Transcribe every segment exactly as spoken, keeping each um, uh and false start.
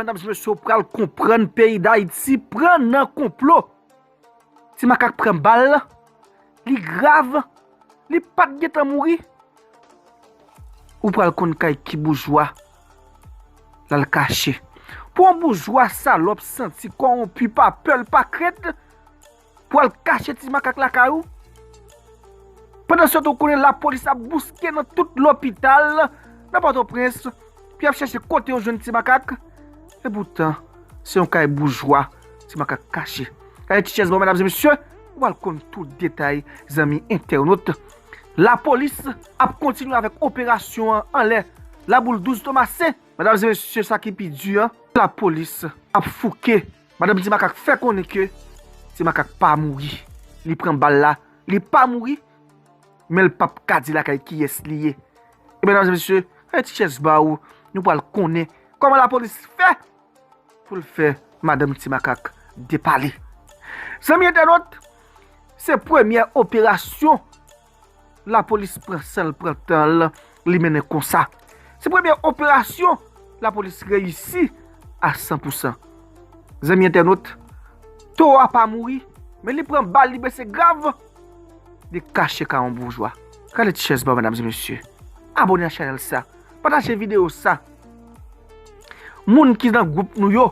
Medam e mesye, w pral konprann peyi Dayiti pran nan konplo. Ti Makak pran bal, li grav, li pa t gentan mouri. Ou pral konn kay ki boujwa l al kache. Pou yon boujwa salòp, santi, kòwonpi, pa pè, l pa krent, pou al kache Ti Makak lakay ou. Pandan se tan, ou konnen lapolis ap bouske nan tout lopital nan Pòtoprens, pou y ap chèche kote yo jwenn Ti Makak. Epoutan, se yon kay boujwa Ti Makak kache. Kay ti chèz ba w, medam e mesye, ou al konn tout detay, zanmi entènot. Lapolis ap kontinye avèk operasyon an anlè Laboul douz Tomasen. Medam e mesye, sa ki pi di an, lapolis ap fouke. Madanm Ti Makak fè konnen ke Ti Makak pa mouri. Li pran bal la, li pa mouri, men l p ap ka di lakay kiyès li ye. E medam e mesye, kay ti chèz ba w, nou pral konnen kòman lapolis fè pou l fè madanm Ti Makak depale. Zanmi entènot, se premyè operasyon lapolis pran san l, pran tan l, li mennen konsa. Se premyè operasyon lapolis reyisi a san pou san. Zanmi entènot, towo a pa mouri, men li pran bal, li blese grav. Li kache kay yon boujwa. Gade ti chèz ba w, medam e mesye. Abòne a chanèl sa. Pataje videyo sa. Moun ki nan gwoup nou yo,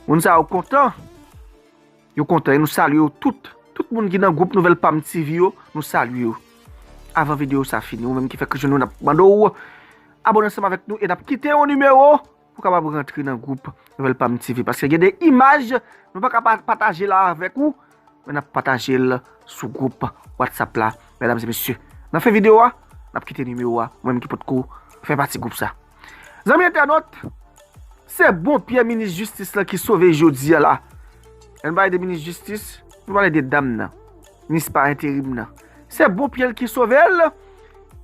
moun sa yo kontan. Yo kontan e nou salye yo tout. Tout moun ki nan gwoup Nouvèl Pam T V yo, nou salye yo. Avan videyo sa fini, ou menm ki fèk jwenn nou, n ap mande w abòne ansanm avèk nou e n ap kite yon nimewo pou w kapab rantre nan gwoup Nouvèl Pam T V. Paske gen de imaj nou pa ka pa- pataje la avèk ou, men n ap pataje l sou gwoup WhatsApp la, medam e mesye. Nan fen videyo a, n ap kite nimewo a, ou menm ki potko fè pati gwoup sa. Zanmi entènot, se bon pye minis jistis lan ki sove jodi a la. Lè n pale de minis jistis, nou pale de dam nan, minis pa enterim nan. Se bon pye l ki sove l.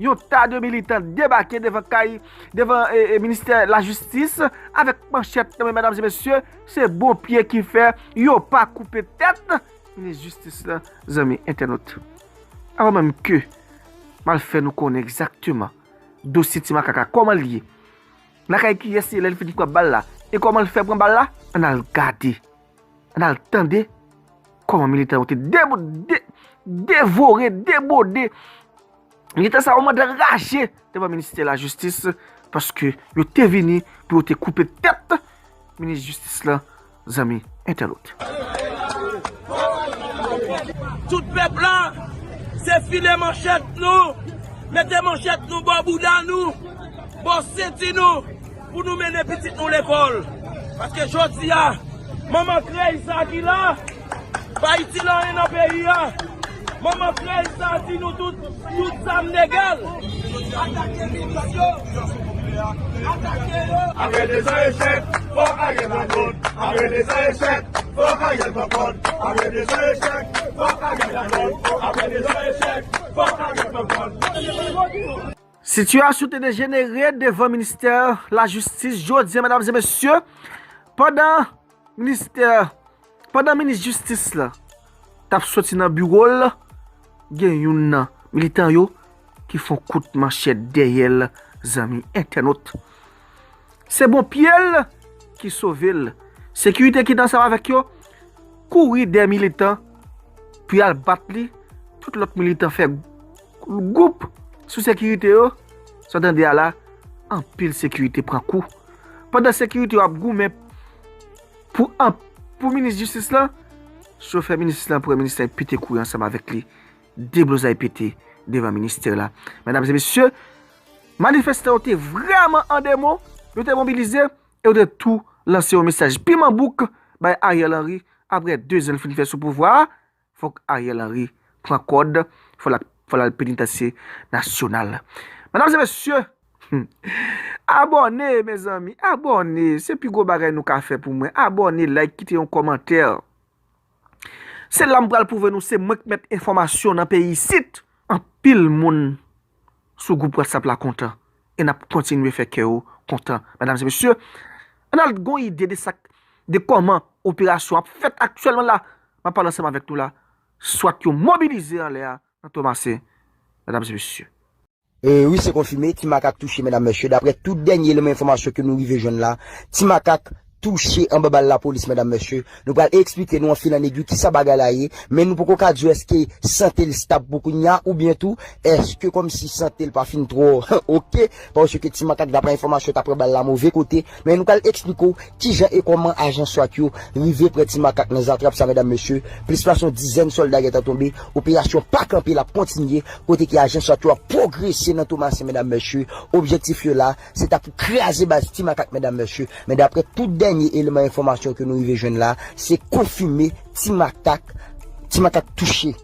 Yon ta de militan debake devan kay, devan e, e, ministè lajistis avèk manchèt nan men, medam e mesye. Se bon pye ki fè yo pa koupe tèt minis jistis lan, zanmi entènot. Avan menm ke m al fè nou konnen egzakteman dosye Ti Makak la, kòman l ye, lakay kiyès li ye lè l fin pran bal la, e kòman l fè pran bal la, ann al gade, ann al tande kòman militan yo te debo- de- devore, debode. Militan sa yo mande raje devan ministè lajistis, paske yo te vini pou yo te koupe tèt minis jistis lan, zanmi entènot. Tout pèp la, se file manchèt nou, mete manchèt nou bò bouda nou, bò senti nou, pou nou mennen pitit nou lekòl. Paske jodi a, manman krèy sa ki la, pa itil anyen nan peyi a. Manman krèy sa di nou tout, tout zam legal. Atake milis yo. Atake yo. Apre dezan echèk, fòk Ariel pran kòd. Apre dezan echèk, fòk Ariel pran kòd. Apre dezan echèk, fòk Ariel pran kòd. Apre dezan echèk, fòk Ariel pran kòd. Sitiyasyon te dejenere devan ministè lajistis jodi a, medam e mesye, pandan ministè, pandan minis jistis la t ap soti nan biwo l, gen youn nan militan yo ki fè yon kout manchèt dèyè l, zanmi entènot. Se bon pye l ki sove l. Sekirite ki te ansanm avèk yo kouri dèyè militan pou y al bat li. Tout lòt militan fè gwoup sou sekirite yo. Sa w tande a la, anpil sekirite pran kou. Pandan sekirite yo ap goumen pou, an, pou minis jistis lan, chofè minis lan, premye minis lan, pete kouri ansanm avèk li. Deblozay pete devan ministè la. Medam e mesye, manifestan yo te vrèman an de mo, yo te mobilize e yo te tou lanse yon mesaj piman bouk bay Ariel Henry. Apre de zan l fin fè sou pouvwa a, fòk Ariel Henry pran kòd, fò l al, fò l al penitansye nasyonal. Medam e mesye, abòne, mezanmi, abòne, se pi gwo bagay nou ka fè pou mwen. Abòne, like, kite yon kòmantè. Se la m pral pwouve nou se mwen k mèt enfòmasyon nan peyi isit. Anpil moun sou gwoup WhatsApp la kontan. E n ap kontinye fè kè yo kontan, medam e mesye. Ann al gon ide de sa, de kòman operasyon ap fèt aktyèlman la. M ap pale ansanm avèk nou la. Swat yo mobilize anlè a nan Tomasen, medam e mesye. E, wi, se konfime, Ti Makak touche, medam, mesye. Daprè tout dènye eleman enfòmasyon ke nou rive jwenn la, Ti Makak touche anba bal lapolis, medam, mesye. Nou pral eksplike nou anfilan egwi kisa bagay la ye, men nou poko ka di w èske sante l stab pou kounye a, oubyen tou, èske kòmsi sante l pa fin twò oke, paske Ti Makak, daprè enfòmasyon, ta pran bal la move kote, men nou pral eksplike w kijan e kòman ajan swat yo rive pran Ti Makak nan zatrap sa, medam, mesye. Plis pase yon dizèn sòlda gentan tonbe, operasyon pa kanpe, l ap kontinye, kote ke ajan swat yo ap pwogrese nan Tomasen, medam, mesye. Objektif yo la, se ta pou kraze baz Ti Makak, medam, mesye. Men daprè tout dènye eleman enfòmasyon ke nou rive jwenn la, se konfime Ti Makak, Ti Makak touche.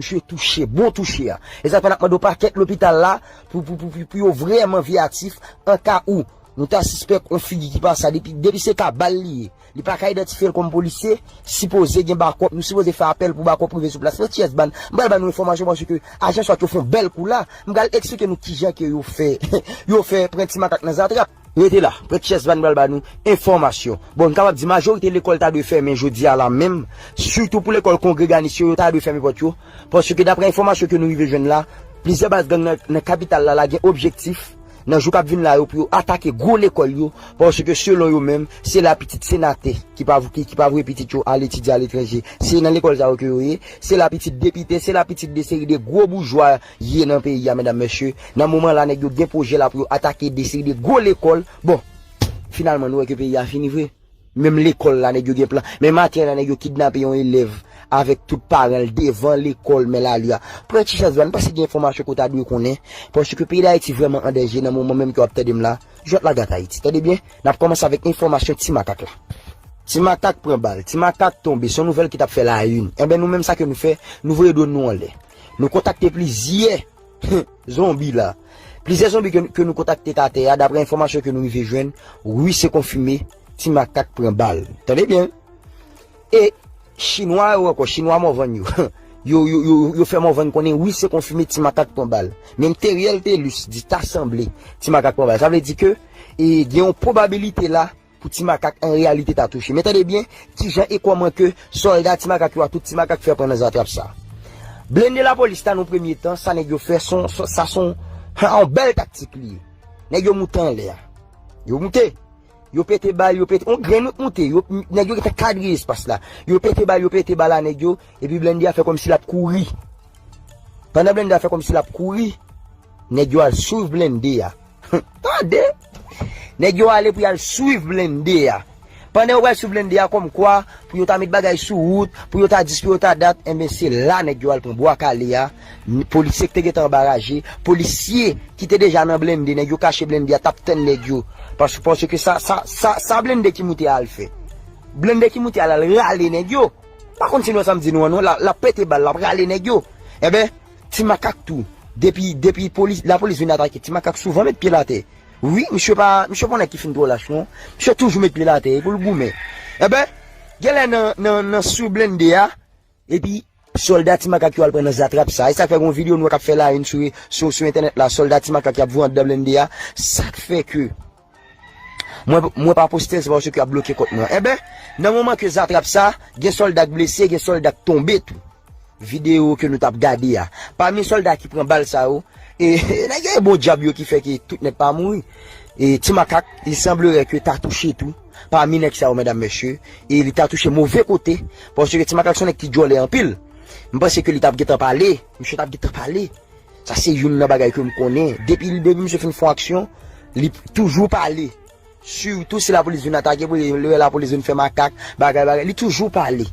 Misye touche, bon touche a. E sa fè n ap mande yon pakèt lopital la pou, pou, pou, pou, pou yo vrèman veyatif an ka ou nou ta sispèk yon figi ki pa sa, depi, depi se ka bal li ye. Li pa ka idantifye l kòm polisye, sipoze gen bakòp, nou sipoze fè apèl pou bakòp rive sou plas. Frè T S Ban, m pral ban nou enfòmasyon paske ajan swat yo fè yon bèl kou la. M pral eksplike nou kijan ke yo fè, yo fè pran Ti Makak nan zatrap. Rete la, Frè T S Ban pral ban nou enfòmasyon. Bon, n kapab di majorite lekòl ta dwe fèmen jodi a la menm, sitou pou lekòl Kongreganis yo, yo ta dwe fèmen pòt yo, paske daprè enfòmasyon ke nou rive jwenn la, plizyè baz gang nan, nan kapital la, la gen objektif nan jou k ap vin la yo pou yo atake gwo lekòl yo, paske selon yo menm, se la pitit senatè ki pa, ki, ki pa voye pitit yo al etidye aletranje. Se nan lekòl sa yo ke yo ye, se la pitit depite, se la pitit de seri de gwo boujwa ye nan peyi a, medam, mesye. Nan moman la, nèg yo gen pwojè la pou yo atake de seri de gwo lekòl. Bon, finalman, nou wè ke peyi a fini vre. Menm lekòl la, nèg yo gen plan. Men maten la, nèg yo kidnape yon elèv avèk tout paran l devan lekòl Mèlali a. Pran ti chans, m panse gen enfòmasyon ke w ta dwe konnen. Paske peyi Dayiti vrèman an danje nan moman menm ke w ap tande m la. Jwèt la gate Ayiti. Tande byen, n ap kòmanse avèk enfòmasyon Ti Makak la. Ti Makak pran bal, Ti Makak tonbe, se yon nouvèl ki t ap fè la une. Enben, nou menm sa ke nou fè, nou voye dwòn nou anlè. Nou kontakte plizyè zonbi la. Plizyè zonbi ke, ke nou kontakte t atè a, daprè enfòmasyon ke nou rive jwenn, wi, se konfime, Ti Makak pran bal. Tande byen. E chinwa yo ankò, chinwa Mòvann yo. Yo, yo, yo, yo fè Mòvann konnen, wi, se konfime, Ti Makak pran bal. Menm Teriel Telus di ta sanble Ti Makak pran bal. Sa vle di ke, e, gen yon pwobabilite la pou Ti Makak an reyalite ta touche. Men tande byen, kijan e kòman ke sòlda Ti Makak yo a tout Ti Makak fè pran nan zatrap sa. Blende lapolis ta nan premye tan, sa nèg yo fè son, son, sa son, ha, yon bèl taktik li ye. Nèg yo moute anlè a. Yo moute. Yo pete bal, yo pete, yon grenn moute. Yo, nèg yo gentan kadre espas la. Yo pete bal, yo pete bal a nèg yo, epi blende a fè kòmsi l ap kouri. Pandan blende a fè kòmsi l ap kouri, nèg yo al swiv blende a. Tande! Nèg yo ale pou y al swiv blende a. Pandan yo pral swiv blende a, kòmkwa, pou yo ta met bagay sou wout, pou yo ta dis, pou yo ta dat, enben, se la nèg yo al pran bwa kale a. N-, polisye ki te gentan anba raje, polisye ki te deja nan blende, nèg yo kache blende a, t ap tann nèg yo. Pas-, paske sa, sa, sa, sa blende ki moute a al fè. Blende ki moute a al, al rale nèg yo. Pa konn si nou wè sa m di nou an, non, l ap, l ap pete bal, l ap rale nèg yo. Enben, Ti Makak tou. Depi, depi polis, lapolis vin atake, Ti Makak souvan met pye l atè. Wi, misye pa, misye pa yon nèg ki fin twò lach, non. Misye toujou met pye l atè, e pou l goumen. Enben, genlè nan, nan, nan sou blende a, epi sòlda Ti Makak yo al pran nan zatrap sa. E sa k fè gen yon videyo nou wè k ap fè la une sou, sou, sou entènèt la, sòlda Ti Makak y ap voye anndan blende a. Sa k fè ke mwen, mwen pa poste l, se paske y ap bloke kont mwen. Enben, nan moman ke zatrap sa, gen sòlda k blese, gen sòlda k tonbe tou. Videyo ke nou t ap gade a. Pami sòlda ki pran bal sa yo, e, nèg yo e bon dyab yo ki fè ke tout nèt pa mouri. E Ti Makak, il semblerait ke ta touche tou, pami nèg sa yo, medam, mesye, e li ta touche move kote, paske Ti Makak se yon nèg ki djòlè anpil. M panse ke li t ap gentan pale, misye t ap gentan pale. Sa se youn nan bagay ke m konnen. Depi, depi misye fin fè yon aksyon, li toujou pale. Sitou si lapolis vin atake, pou li, lè lapolis vin fè makak, bagay, bagay, li toujou pale.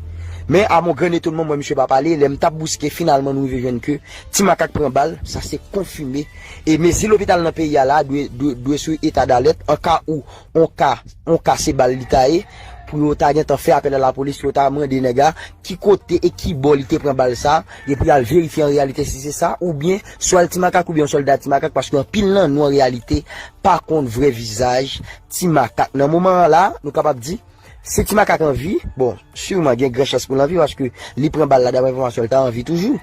Men, a mon grand etonnman, m wè misye pa pale. Lè m t ap bouske, finalman, nou rive jwenn ke Ti Makak pran bal, sa se konfime. E mezi lopital nan peyi a la dwe, dwe, dwe sou eta dalèt, an ka ou, on ka, on ka se bal li ta ye, pou yo ta gentan fè apèl a lapolis, pou yo ta mande nèg la ki kote e ki bò li te pran bal sa, epi al verifye an reyalite si se sa, oubyen swa l Ti Makak oubyen yon sòlda Ti Makak, paske anpil nan nou an reyalite pa konn vrè vizaj Ti Makak. Nan moman an la, nou kapab di, si Ti Makak anvi, bon, siman gen gran chans pou l anvi, paske li pran bal la, daprè enfòmasyon, li ta anvi toujou.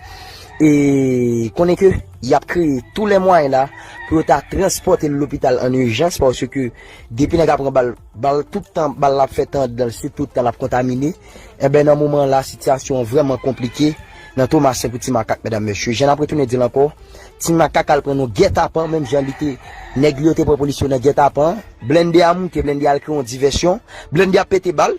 E konnen ke y ap kreye tou lè mwayen la pou yo ta transpòte l lopital an ijans, paske depi nèg la pran bal, bal tout tan, bal la ap fè tan anndan l, se tout tan l ap kontamine. Enben, nan moman la, sitiyasyon an vrèman konplike. nan Tomasen pou Ti Makak, medam, mesye. Jan n ap retounen di l ankò, Ti Makak al pran nan gètapan, menm jan li te, nèg li yo te pran polis yo nan gètapan. Blende a moute, blende a al kreye yon divèsyon. Blende a pete bal.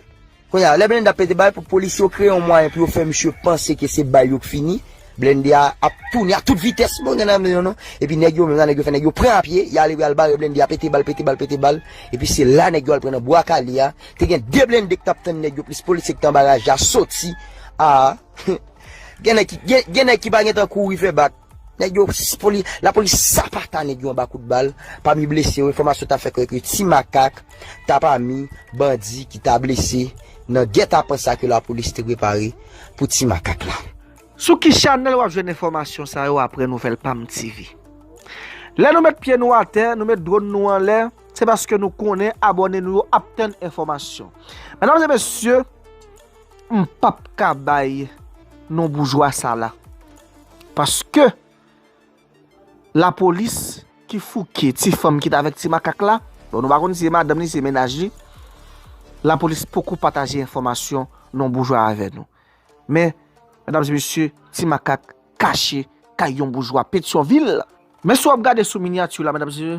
Kounye a, lè blende a pete bal, pou polis yo kreye yon mwayen pou yo fè misye panse ke se bal yo k fini. Blende a ap tounen a tout vitès, bon, gen nan non, non. Epi nèg yo menm, sa nèg yo fè, nèg yo pran a pye, y ale, y al bare blende a, pete bal, pete bal, pete bal. Epi se la nèg yo al pran nan Bwa Kale a. Te gen de blende k t ap tann nèg yo, plis polisye k t anba raje a soti. A, gen nèg ki, gen, gen nèg ki pa gentan kouri fè bak. Nèg yo, s- poli, lapolis sapata nèg yo anba kout bal. Pami blese yo, enfòmasyon ta fè kwè ke Ti Makak ta pami bandi ki ta blese nan gètapan sa ke lapolis te prepare pou Ti Makak la. Sou ki chanèl w ap jwenn enfòmasyon sa yo apre Nouvèl Pam T V? Lè nou met pye nou atè, nou met dwòn nou anlè, se paske nou konnen abòne nou yo ap tann enfòmasyon. Medam e mesye, m p ap ka bay non boujwa sa la. Paske lapolis ki fouke ti fanm ki t avèk Ti Makak la, bon, nou pa konn si se madanm li, se mennaj li, lapolis poko pataje enfòmasyon non boujwa avè nou. Men, medam e mesye, Ti Makak kache kay yon boujwa Petyonvil. Men si w ap gade sou minyati la, medam e mesye,